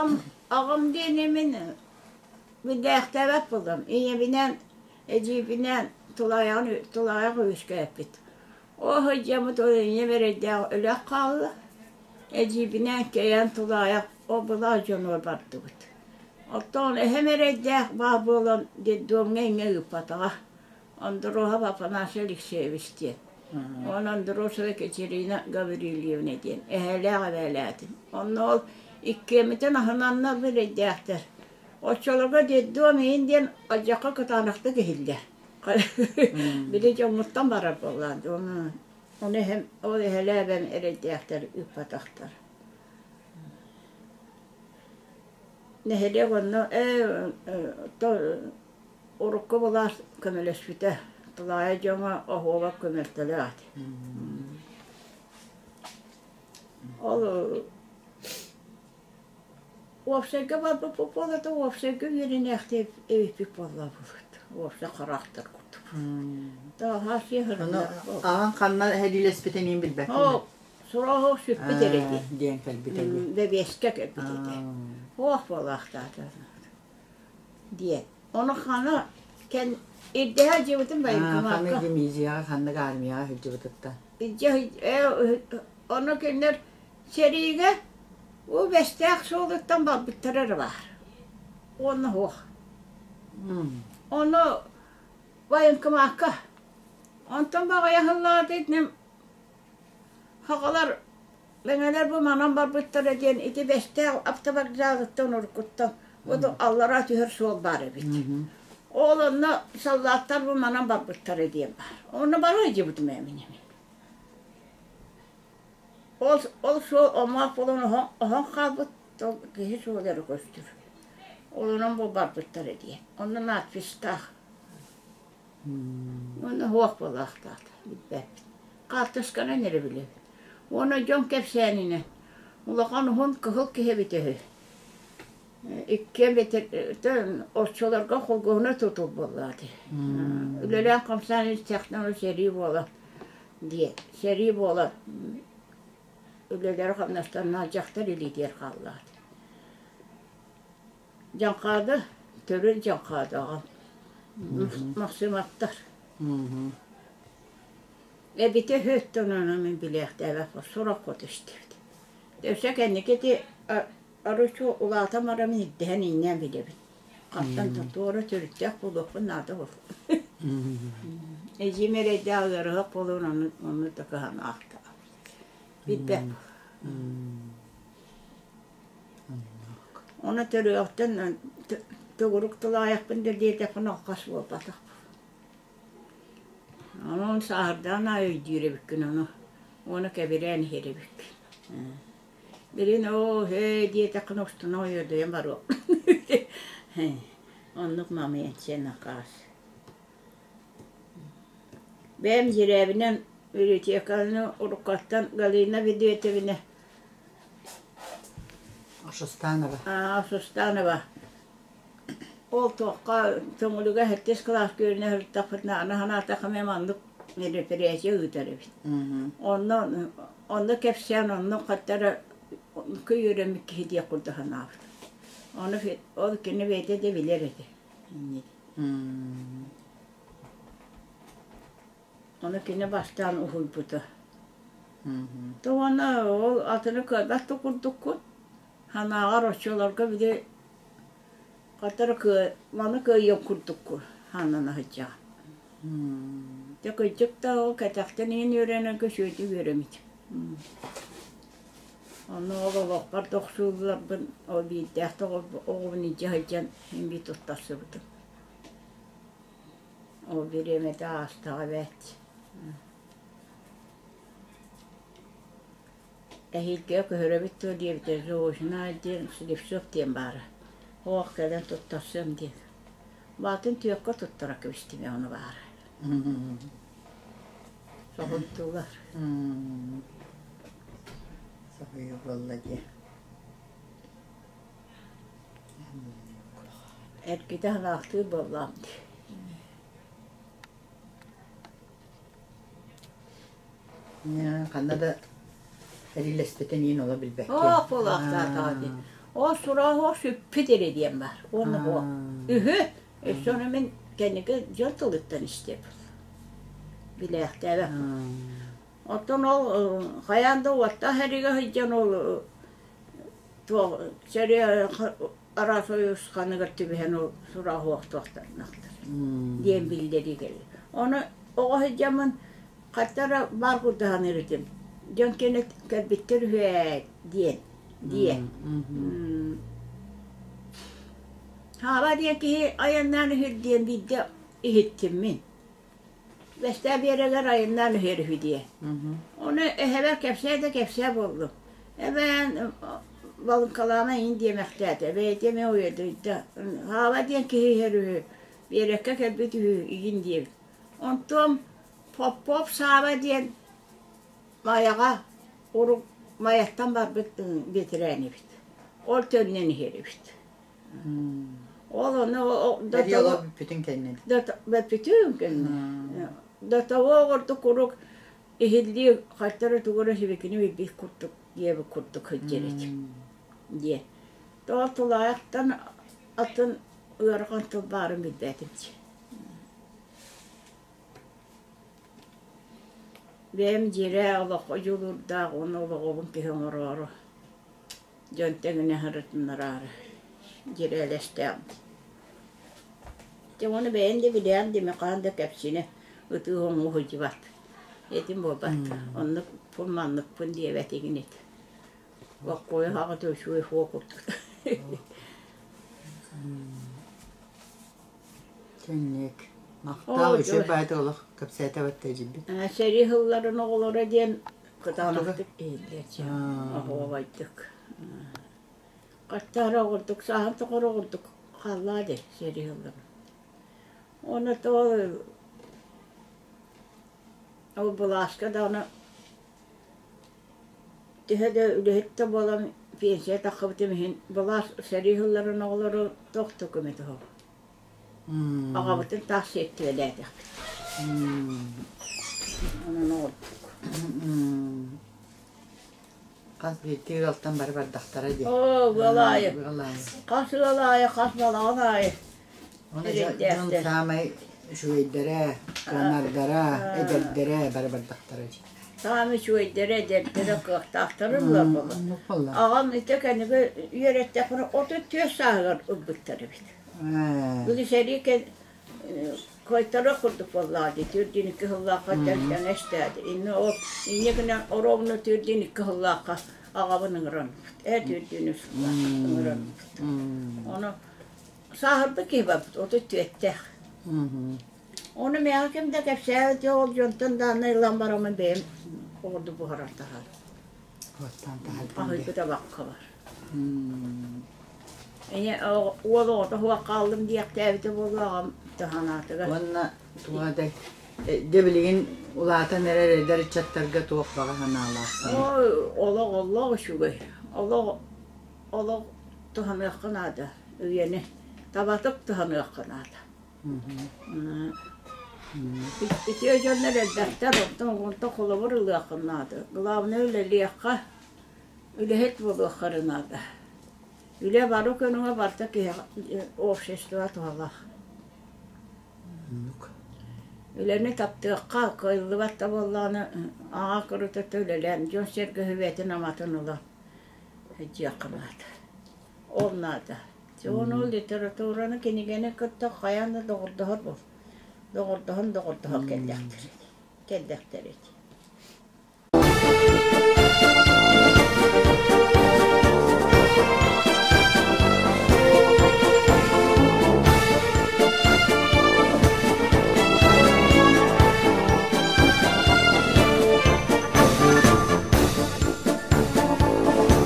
Аҕам аҕам диэни мин билээхтээбэт буоллум. Ийэбинээн, эдьиийбинээн тулаайаҕын тулаайах үөскээппит. Ол сылдьаммыт ол ийэм эрэйдээх өлөх хаалла. Эдьиийбинээн кэйэн тулаайах ол былаас дьонугар бардыбыт. Оттон эһэм эрэйдээх баар буолан детдомҥа иҥэ ыыппатаҕа. Андросов Афанасий Алексеевич диэн. Уонна Андросова Екатерина Гаврильевна диэн эһээлээх эбээлээтим. Онно ол иккиэммитин аһынаннар эрэйдээхтэр. Оччолорго детдом иһин диэн алдьархай кытаанахтык иһиллэр. Били дьоммуттан барар буоллаан. Ону эһэм, ол эһэлээ эбэм эрэйдээхтэр ыыппатахтар. Нэһилиэк онно ээ урукку былаас көмөлөспүтэ. Тулаайа дьоҥо оһуоба көмөлтөлөөх этэ. Ол уопсайга барбыппыт буолла уопсайга үөрэниэхтии эбиппит буолла буолуот. Уопсай хараахтар курдук. Ону аҕаҥ ханна сэриилэспитин иин билбэккин. Оо, сураҕа сүппүт эрэ дии. Диэн кэлбитэ дии. Бэбиэскэ кэлбит этэ. Ох буолаахтаата диэн. Ону хана кэн ирдэһэ дьыбытым Ханнык военкомакка. дивизияҕа, ханнык армияҕа сылдьыбытыттан. Илдьэ ону кинилэр сэриигэ уу Бэстээх суолуттан барбыттара эрэ баар. Уонна суох. Ону военкомакка. Онтон баҕайы аһыллаҕа итинэн Хаҕалар Мэҥэлэр бу манан барбыттара диэн ити Бэстээх автовокзалыттан уруккуттан вот аллараа түһэр суол баар эбит. Ол онно саллааттар бу манан барбыттара диэн баар. Онно бара сылдьыбытым ээ мин. Ол ол суол омоох буолан оһон, оһон хаалбыт, ол киһи суола эрэ көстөр. Ол онон бу барбыттара диэн. Онно надписьтаах. Уонна суох буолаахтаата, билбэппит. Хаартысканан эрэ билэбит. Уонна дьон кэпсээнинэн улахан уһун кыһыл киһи эбитэ үһү. Иккиэн оччолорго холгуһуна тутул буоллаҕа ити. Үлэлээн-хамсаан истэхтэринэ сэрии буолар диэн. Сэрии буолар үлэлэрэ-хамнастара дьахтар илиитигэр хааллаҕа. Дьаҥхаада, төрүт Дьаҥхаадаҕа Максимовтар. Эбитэ үһү оттон мин билиэхтээбэппин, сурах хоту истибит. Өссө кэнники ити арыычча улаатан баран ирдэһэн иҥнээн билэбин. Хантан да туора төрүттээх буолуохпун наада буолуо. Эдьиийим эрэйдээх ыарыһах буолуон ону, ону да кыһан аахтаҕа. Билбэт. Ону төрүөхтэн төгүрүк тулаайахпын да диэтэхпинэ хас буолбатах. Онон сааһырдаан аайы өйдүүр эбиккин ону. Уонна кэбирээн иһэр эбиккин. Билин оо һээ диэтэххинэ устуна ойуодуйан барыам. Оннук мамыйан сиэн акаас. Бэйэм дьирээбинэн библиотеканы уруккаттан Галина Ведетовна Шустанова. Шустанова. Ол туохха Төҥүлүгэ сэттис кылааска үөрэнэ сырыттахпытына аны санаатахха эмиэ маннык мероприятие ыытар эбит. Онно онно кэпсээн онно хатта эрэ үөрэммит киһи диэх курдук санаабыт. Ону ол кини бэйэтэ да билэр этэ. Ону кини бастаан уһуйбута. Уонна ол атыны кыайбат да курдуккун. Санааҕар оччолорго били хатары маны кыайыах курдукку хааннана сылдьаҕын. Дьэ кырдьык да ол кэтэхтэн иһин үөрэнэн көсүөтүк үөрэммит. Онно ол олохпор да охсуулларбын ол биирдээх да оҕобун илдьэ сылдьан син биир туттарсыбытым. Ол бириэмэтэ аастаҕа эбээт. Эһиилгэ көһөрөбүт дуо диэбитэ Зоочуна диэн Слепцов диэн баара. Оох кэлэн туттарсыам диэн. Баатын түөккэ туттара кэбистим ону баара. Соһуйдулар. Соһуйуу буолла дии. Эргитэ санаахтыыр буоллаҕым дии. Ханна да сэриилэспитин иин оло билбэккин. Оох буолаахтаатаҕа дии. Ол сураҕа сүппүт эрэ диэн баар. Уонна суох. Үһү. Өссө ону мин кэнники дьон тылыттан истэбин. Билээхтээбэппин. Оттон ол хайаан да уоттаах эригэ сылдьан ол туох сэрии араас уйусханыгар түбэһэн ол сураҕа суохтуохтарнахтар диэн биллэрии кэллэ. Ону оҕо сылдьаммын Хатта эрэ баар курдук саныыр этим. Дьон кэнэ кэлбиттэр үһү ээ диэн диэ. Хаала диэн киһи айаннаан үһүр диэн биирдэ иһиттим мин. Бэстээ биэрэгэр айаннаан үһүөр үһү диэ. Ону эһэбэр кэпсээ да кэпсээ буоллум. Эбээн балыҥкалаама иин диэмэхтээтэ. Бэйэтэ эмиэ уйадыйда. Хаала диэн киһи иһэр үһү. Биэрэккэ кэлбит үһү игин диэбит. Онтон Попов Сааба диэн Майаҕа урук Майаттан барбыт бэтэрээн эбит. Ол төннөн иһэр эбит. Ол ону бүтүн кэннэ. Бүтүн кэннэ. До того курдук урук иһиллии хаттара тугура сибикини билбит курдук диэбит курдук сылдьар этим диэн. Тоҕо тулаайахтан атын ыарахан тыл баарын билбэтим Бэйэм дьиэлээх олоххо дьулуурдаах уонна олоҕобун киһи оҥороору, дьон тэҥинэ сырытыннараары дьирээлэстээҕим. Дьэ уонна бэйэм да билэҕин дии мин хаһан да кэпсиинэ ытыы-хоҥуу сылдьыбат. Этим буолбат. Оннукпун манныкпын диэбэтигин ити. Боккуойа аҕата үчүгэй суох курдук. Кэнник. Махтал үчүгэй баайда олох кэпсээтэ батта дьиббит. Сэрии сылларын оҕолоро диэн кытаанахтык иһиллээччи. Оһуобайдык. Хаттаара оҕурдук, сааһын тоҕор оҕурдук хааллаа дии сэрии сылларын. Уонна тоҕо ол былааска даҕаны Төһө да үлэһит да буолан пенсия таххыбытым иһин былаас сэрии сылларын оҕолору туох да көмөтө суох. Аҕабытын таах сиэттибэлээтэхпит. Онон оҕордук. Хас биирдии ыалтан бары бардахтара дии. Оо, ыал аайы. Хас ыал аайы, хас балаҕан аайы. Оны дьон саамай үчүгэйдэрэ, кыанардара, эдэрдэрэ бары бардахтара дии. Саамай үчүгэйдэрэ, эдэрдэрэ, кыахтаахтара ылар буолла. Аҕам ити кэнники үөрэттэхпинэ 34 сааһыгар ылбыттар эбит. Били сэрии кыайтарыах курдук буоллаҕа дии, төрдүн икки сыллаахха тэҥ эстээди. Иннэ ол инньэ гынан оруобуна төрдүн икки сыллаахха аҕабын ыҥыран ээ төрдүн үс сыллаахха ыҥыран Ону Сааһырбыт киһи барбыт, 34-тээх. Ону миэхэ ким да кэпсээбит ол дьонтон дааннай ылан бараммын бэйэм оҕурдук буһарар таһаар. Аһыйбыт абакка бар. Ийэ уол оҕото суох хааллым диэхтээбитэ буолуо аҕам таһанаатыгар. Уонна туга да дьэ билигин улаатан эрэр эдэр ыччаттарга туох баҕа санаалаахтар? Ой, олох олох үчүгэй. Олох олох туһаныахха наада үйэни табатык туһаныахха наада Үтүө дьоннор элбэхтэр, онтон онтон холобур ылыахха наада. Главное үлэлиэххэ, үлэһит буолуохха эрэ наада. Үлэ бары көрүҥэ барыта киһиэхэ общество туһалаах. Үлэни таптыахха, кыайыллыбат да буоллаҕына, аҕа кырытыта үлэлээн, дьон-сэргэ сүбэтин-аматын ылан Дьиэххэ наада. Ол наада. Ону литератураны, кинигэни кытта хайаан да доҕордоһор буол. Доҕордоһон доҕордоһон кэллэхтэр кэллэхтэр ити.